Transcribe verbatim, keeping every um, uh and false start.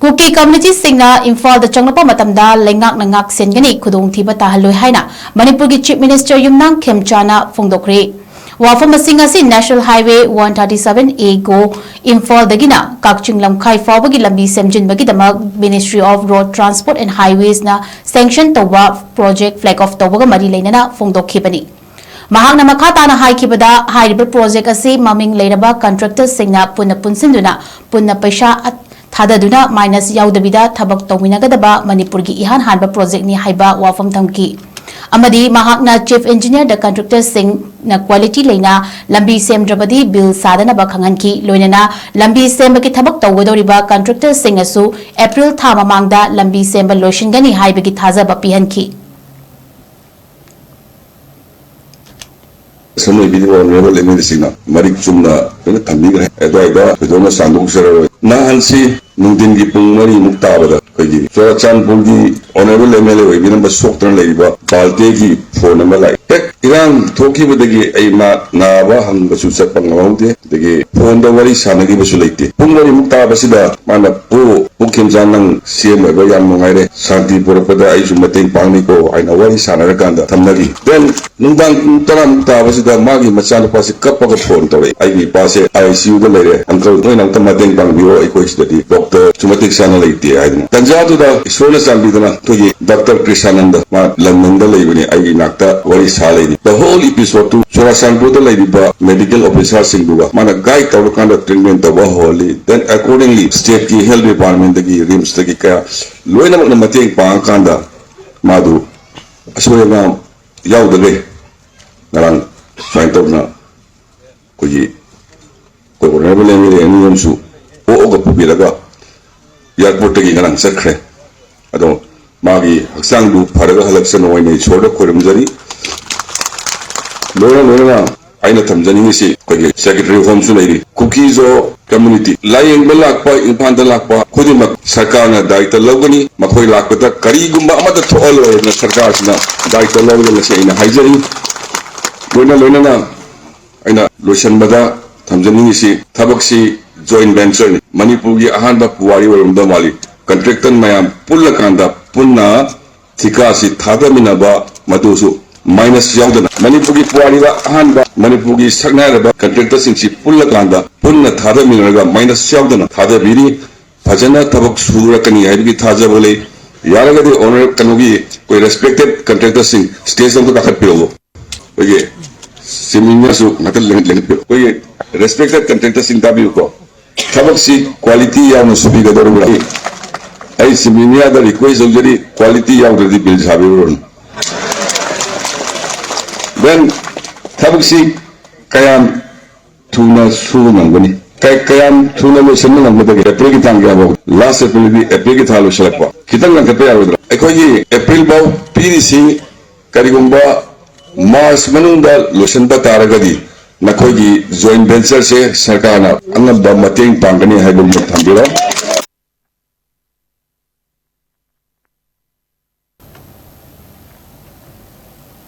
ꯀꯨꯀꯤ ꯀꯝꯃ꯭ꯌꯨꯅꯤꯇꯤꯁꯤꯡꯅ ꯏꯝꯐꯥꯜꯗ ꯆꯪꯂꯛꯄ ꯃꯇꯝꯗ ꯂꯩꯉꯥꯛꯅ ꯉꯥꯛ ꯁꯦꯟꯒꯅꯤ, ꯈꯨꯗꯣꯡꯊꯤꯕ ꯇꯥꯍꯜꯂꯣꯏ ꯍꯥꯏꯅ ꯃꯅꯤꯄꯨꯔꯒꯤ ꯆꯤꯐ ꯃꯤꯅꯤꯁꯇꯔ ꯌꯨꯝꯅꯥꯝ ꯈꯦꯝꯆꯥꯅ ꯐꯣꯡꯗꯣꯛꯈ꯭ꯔꯦ꯫ ꯋꯥꯐꯝ ꯑꯁꯤꯡ ꯑꯁꯤ National Highway one thirty seven A go ꯏꯝꯐꯥꯜꯗꯒꯤꯅ ꯀꯛꯆꯤꯡ ꯂꯝꯈꯥꯏ ꯐꯥꯎꯕꯒꯤ ꯂꯝꯕꯤ ꯁꯦꯝꯖꯤꯟꯕꯒꯤꯗꯃꯛ Ministry of Road Transport and Highways ꯅ sanction ꯇꯧꯕ project flag off ꯇꯧꯕꯒ ꯃꯔꯤ ꯂꯩꯅꯅ ꯐꯣꯡꯗꯣꯛꯈꯤꯕꯅꯤ꯫ ꯃꯍꯥꯛꯅ ꯃꯈꯥ ꯇꯥꯅ ꯍꯥꯏꯈꯤꯕꯗ, ꯍꯥꯏꯔꯤꯕ project ꯑꯁꯤ ꯃꯃꯤꯡ ꯂꯩꯔꯕ contractor ꯁꯤꯡꯅ ꯄꯨꯟꯅ ꯄꯨꯟꯁꯤꯟꯗꯨꯅ ꯄꯨꯟꯅ ꯄꯩꯁꯥ ꯊꯥꯗꯗꯨꯅ minus ꯌꯥꯎꯗꯕꯤꯗ ꯊꯕꯛ ꯇꯧꯃꯤꯟꯅꯒꯗꯕ ꯃꯅꯤꯄꯨꯔꯒꯤ ꯏꯍꯥꯟ ꯍꯥꯟꯕ project ꯅꯤ ꯍꯥꯏꯕ ꯋꯥꯐꯝ ꯊꯝꯈꯤ꯫ ꯑꯃꯗꯤ ꯃꯍꯥꯛꯅ chief engineer ꯗ contractor ꯁꯤꯡꯅ quality ꯂꯩꯅ ꯂꯝꯕꯤ ꯁꯦꯝꯗ꯭ꯔꯕꯗꯤ bill ꯁꯥꯗꯅꯕ ꯈꯪꯍꯟꯈꯤ꯫ ꯂꯣꯏꯅꯅ ꯂꯝꯕꯤ ꯁꯦꯝꯕꯒꯤ ꯊꯕꯛ ꯇꯧꯒꯗꯧꯔꯤꯕ contractor ꯁꯤꯡꯅꯁꯨ April ꯊꯥ ꯃꯃꯥꯡꯗ ꯂꯝꯕꯤ ꯁꯦꯝꯕ ꯂꯣꯏꯁꯤꯟꯒꯅꯤ ꯍꯥꯏꯕꯒꯤ ꯊꯥꯖꯕ ꯄꯤꯍꯟꯈꯤ꯫ ꯑꯁꯝꯕ ꯏꯕꯤꯔꯤꯕ ꯑꯣꯅꯔꯦꯕꯜ ꯑꯦꯝ ꯑꯦꯜ ꯑꯦꯁꯤꯡꯅ ꯃꯔꯤꯛ ꯆꯨꯝꯅ ꯂꯣꯏꯅ ꯊꯝꯕꯤꯈ꯭ꯔꯦ꯫ ꯑꯗꯨꯋꯥꯏꯗ ꯊꯣꯏꯗꯣꯛꯅ ꯁꯥꯡꯗꯣꯛꯆꯔꯔꯣꯏ꯫ ꯅꯍꯥꯟꯁꯤ ꯅꯨꯡꯊꯤꯟꯒꯤ ꯄꯨꯡ ꯃꯔꯤꯃꯨꯛ ꯇꯥꯕꯗ ꯑꯩꯈꯣꯏꯒꯤ ꯆꯨꯔꯥꯆꯥꯟꯄꯨꯔꯒꯤ ꯑꯣꯅꯔꯦꯕꯜ ꯑꯦꯝ ꯑꯦꯜ ꯑꯦ ꯑꯣꯏꯕꯤꯔꯝꯕ ꯁꯣꯛꯇꯅ ꯂꯩꯔꯤꯕ ꯕꯥꯜꯇꯦꯒꯤ ꯐꯣꯟ ꯑꯃ ꯂꯥꯛꯏ꯫ ꯍꯦꯛ ꯏꯔꯥꯡ ꯊꯣꯛꯈꯤꯕꯗꯒꯤ ꯑꯩ ꯃꯥ ꯅꯥꯕ ꯍꯪꯕꯁꯨ ꯆꯠꯄ ꯉꯝꯍꯧꯗꯦ, ꯑꯗꯒꯤ ꯐꯣꯟꯗ ꯋꯥꯔꯤ ꯁꯥꯟꯅꯈꯤꯕꯁꯨ ꯂꯩꯇꯦ꯫ ꯄꯨꯡ ꯃꯔꯤꯃꯨꯛ ꯇꯥꯕꯁꯤꯗ ꯃꯥꯅ, "ꯑꯣ, ꯄꯨ ꯈꯦꯝꯆꯥꯟ, ꯅꯪ ꯁꯤ ꯑꯦꯝ ꯑꯣꯏꯕ ꯌꯥꯝ ꯅꯨꯡꯉꯥꯏꯔꯦ, ꯁꯥꯟꯇꯤ ꯄꯨꯔꯛꯄꯗ ꯑꯩꯁꯨ ꯃꯇꯦꯡ ꯄꯥꯡꯅꯤꯀꯣ" ꯍꯥꯏꯅ ꯋꯥꯔꯤ ꯁꯥꯟꯅꯔꯀꯥꯟꯗ ꯊꯝꯅꯈꯤ꯫ Then ꯅꯨꯡꯗꯥꯡ ꯄꯨꯡ ꯇꯔꯥꯃꯨꯛ ꯇꯥꯕꯁꯤꯗ ꯃꯥꯒꯤ ꯃꯆꯥꯅꯨꯄꯥꯁꯤ ꯀꯞꯄꯒ ꯐꯣꯟ ꯇꯧꯔꯛꯏ, "ꯑꯩꯒꯤ ꯏꯄꯥꯁꯦ ꯑꯥꯏ ꯁꯤ ꯌꯨꯗ ꯂꯩꯔꯦ, uncle, ꯅꯣꯏꯅ ꯑꯝꯇ ꯃꯇꯦꯡ ꯄꯥꯡꯕꯤꯔꯣ, ꯑꯩꯈꯣꯏ ꯁꯤꯗꯗꯤ doctor ꯁꯨ ꯃꯇꯤꯛ ꯆꯥꯅ ꯂꯩꯇꯦ" ꯍꯥꯏꯗꯅ꯫ ꯇꯟꯖꯥꯗꯨꯗ ꯏꯁꯣꯔꯅ ꯆꯥꯟꯕꯤꯗꯅ ꯑꯩꯈꯣꯏꯒꯤ ꯗꯥꯛꯇꯔ ꯀ꯭ꯔꯤꯁꯥꯅꯟꯗ, ꯃꯥ ꯂꯟꯗꯟꯗ ꯂꯩꯕꯅꯤ, ꯑꯩꯒꯤ ꯏꯅꯥꯛꯇ ꯋꯥꯔꯤ ꯁꯥ ꯂꯩꯔꯤ꯫ The whole episode ꯇꯨ ꯆꯨꯔꯥꯆꯥꯟꯄꯨꯔꯗ ꯂꯩꯔꯤꯕ medical officer ꯁꯤꯡꯗꯨꯒ ꯃꯥꯅ guide ꯇꯧꯔꯀꯥꯟꯗ treatment ꯇꯧꯕ ꯍꯧꯍꯜꯂꯤ꯫ Then accordingly state ꯀꯤ health department ꯇꯒꯤ, ꯔꯤꯝꯁꯇꯒꯤ ꯀꯌꯥ ꯂꯣꯏꯅꯃꯛꯅ ꯃꯇꯦꯡ ꯄꯥꯡꯉꯀꯥꯟꯗ ꯃꯥꯗꯨ ꯑꯁꯣꯏ ꯑꯉꯥꯝ ꯌꯥꯎꯗꯈꯩ ꯉꯔꯥꯡ ꯁꯨꯃꯥꯏꯅ ꯇꯧꯗꯅ ꯑꯩꯈꯣꯏꯒꯤ ꯑꯩꯈꯣꯏ ꯑꯣꯅꯔꯦꯕꯜ ꯑꯦꯝ ꯑꯦꯜ ꯑꯦ ꯑꯅꯤ ꯑꯃꯁꯨ ꯄꯣꯛꯑꯒ ꯄꯨꯕꯤꯔꯒ airport ꯇꯒꯤ ꯉꯔꯥꯡ ꯆꯠꯈ꯭ꯔꯦ꯫ ꯑꯗꯣ ꯃꯥꯒꯤ ꯍꯛꯆꯥꯡꯗꯨ ꯐꯔꯒ ꯍꯜꯂꯛꯆꯅꯨ ꯑꯣꯏꯅ ꯏꯁꯣꯔꯗ ꯈꯣꯏꯔꯝꯖꯔꯤ꯫ ꯂꯣꯏꯅ ꯂꯣꯏꯅꯅ ꯑꯩꯅ ꯊꯝꯖꯅꯤꯡꯉꯤꯁꯤ ꯑꯩꯈꯣꯏꯒꯤ secretary home ꯁꯨ ꯂꯩꯔꯤ꯫ ꯀꯨꯀꯤꯖꯣ community ꯂꯥꯌꯦꯡꯕ ꯂꯥꯛꯄ, ꯏꯝꯐꯥꯜꯗ ꯂꯥꯛꯄ ꯈꯨꯗꯤꯡꯃꯛ ꯁꯔꯀꯥꯔꯅ ꯗꯥꯏꯇ ꯂꯧꯒꯅꯤ꯫ ꯃꯈꯣꯏ ꯂꯥꯛꯄꯗ ꯀꯔꯤꯒꯨꯝꯕ ꯑꯃꯠꯇ ꯊꯣꯛꯍꯜꯂꯣꯏꯅ ꯁꯔꯀꯥꯔꯁꯤꯅ ꯗꯥꯏꯇ ꯂꯧꯒꯅꯤ ꯁꯤ ꯑꯩꯅ ꯍꯥꯏꯖꯔꯤ꯫ ꯂꯣꯏꯅ ꯂꯣꯏꯅꯅ ꯑꯩꯅ ꯂꯣꯏꯁꯤꯟꯕꯗ ꯊꯝꯖꯅꯤꯡꯉꯤꯁꯤ, ꯊꯕꯛꯁꯤ joint venture ꯅꯤ꯫ ꯃꯅꯤꯄꯨꯔꯒꯤ ꯑꯍꯥꯟꯕ ꯄꯨꯋꯥꯔꯤ ꯑꯣꯏꯔꯝꯗꯧ ꯃꯥꯜꯂꯤ꯫ ꯀꯟꯇ꯭ꯔꯦꯛꯇꯔ ꯃꯌꯥꯝ ꯄꯨꯜꯂꯀꯥꯟꯗ ꯄꯨꯟꯅ ꯊꯤꯀꯥꯁꯤ ꯊꯥꯗꯃꯤꯟꯅꯕ, ꯃꯗꯨꯁꯨ ꯃꯥꯏꯅꯁ ꯌꯥꯎꯗꯅ꯫ ꯃꯅꯤꯄꯨꯔꯒꯤ ꯄꯨꯋꯥꯔꯤꯗ ꯑꯍꯥꯟꯕ ꯃꯅꯤꯄꯨꯔꯒꯤ ꯁꯛꯅꯥꯏꯔꯕ ꯀꯟꯇ꯭ꯔꯦꯛꯇꯔꯁꯤꯡꯁꯤ ꯄꯨꯜꯂꯀꯥꯟꯗ ꯄꯨꯟꯅ ꯊꯥꯗꯃꯤꯟꯅꯔꯒ ꯃꯥꯏꯅꯁ ꯌꯥꯎꯗꯅ ꯊꯥꯗꯕꯤꯔꯤ꯫ ꯐꯖꯅ ꯊꯕꯛ ꯁꯨꯔꯛꯀꯅꯤ ꯍꯥꯏꯕꯒꯤ ꯊꯥꯖꯕ ꯂꯩ꯫ ꯌꯥꯔꯒꯗꯤ ꯑꯣꯅꯔ ꯀꯩꯅꯣꯒꯤ ꯑꯩꯈꯣꯏ ꯔꯦꯁꯄꯦꯛꯇꯦꯠ ꯀꯟꯇ꯭ꯔꯦꯛꯇꯔꯁꯤꯡ ꯁ꯭ꯇꯦꯖ ꯑꯃꯗ ꯀꯥꯈꯠꯄꯤꯔꯛꯎ꯫ ꯑꯩꯈꯣꯏꯒꯤ ꯆꯤꯞ ꯏꯟꯖꯤꯅꯤꯌꯔꯁꯨ ꯉꯥꯛꯇ ꯂꯦꯡ-, ꯂꯦꯡꯍꯟꯕꯤꯔꯛꯎ꯫ ꯑꯩꯈꯣꯏꯒꯤ ꯔꯦꯁꯄꯦꯛꯇꯦꯠ ꯀꯟꯇ꯭ꯔꯦꯛꯇꯔꯁꯤꯡ ꯇꯥꯕꯤꯌꯨꯀꯣ꯫ ꯊꯕꯛꯁꯤ ꯀ꯭ꯋꯥꯂꯤꯇꯤ ꯌꯥꯎꯅ ꯁꯨꯕꯤꯒꯗꯧꯔꯤꯕ꯭ꯔꯥ? ꯑꯩ ꯆꯤꯞ ꯏꯟꯖꯤꯅꯤꯌꯔꯗ ꯔꯤꯀ꯭ꯋꯦꯁ ꯇꯧꯖꯔꯤ, ꯀ꯭ꯋꯥꯂꯤꯇꯤ ꯌꯥꯎꯗ꯭ꯔꯗꯤ ꯕꯤꯜ ꯁꯥꯕꯤꯔꯨꯔꯅꯨ꯫ Then ꯊꯕꯛꯁꯤ ꯀꯌꯥꯝ ꯊꯨꯅ ꯁꯨꯕ ꯉꯝꯒꯅꯤ? ꯀ-, ꯀꯌꯥꯝ ꯊꯨꯅ ꯂꯣꯏꯁꯤꯟꯕ ꯉꯝꯒꯗꯒꯦ? ꯑꯦꯄ꯭ꯔꯤꯜꯒꯤ ꯇꯥꯡ ꯀꯌꯥ ꯐꯥꯎ? ꯂꯥꯁ ꯑꯦꯄ꯭ꯔꯤꯜꯗꯤ ꯑꯦꯄ꯭ꯔꯤꯜꯒꯤ ꯊꯥ ꯂꯣꯏꯁꯤꯜꯂꯛꯄ꯫ ꯈꯤꯇꯪ ꯉꯟꯈꯠꯄ ꯌꯥꯔꯣꯏꯗ꯭ꯔꯥ? ꯑꯩꯈꯣꯏꯒꯤ ꯑꯦꯄ꯭ꯔꯤꯜ ꯐꯥꯎ ꯄꯤꯔꯤꯁꯤ ꯀꯔꯤꯒꯨꯝꯕ ꯃꯥꯔꯆ ꯃꯅꯨꯡꯗ ꯂꯣꯏꯁꯤꯟꯕ ꯇꯥꯔꯒꯗꯤ ꯅꯈꯣꯏꯒꯤ ꯖꯣꯏꯟ ꯚꯦꯟꯆꯔꯁꯦ ꯁꯔꯀꯥꯔꯅ ꯑꯉꯝꯕ ꯃꯇꯦꯡ ꯄꯥꯡꯒꯅꯤ ꯍꯥꯏꯕ ꯑꯃ ꯊꯝꯕꯤꯔꯣ꯫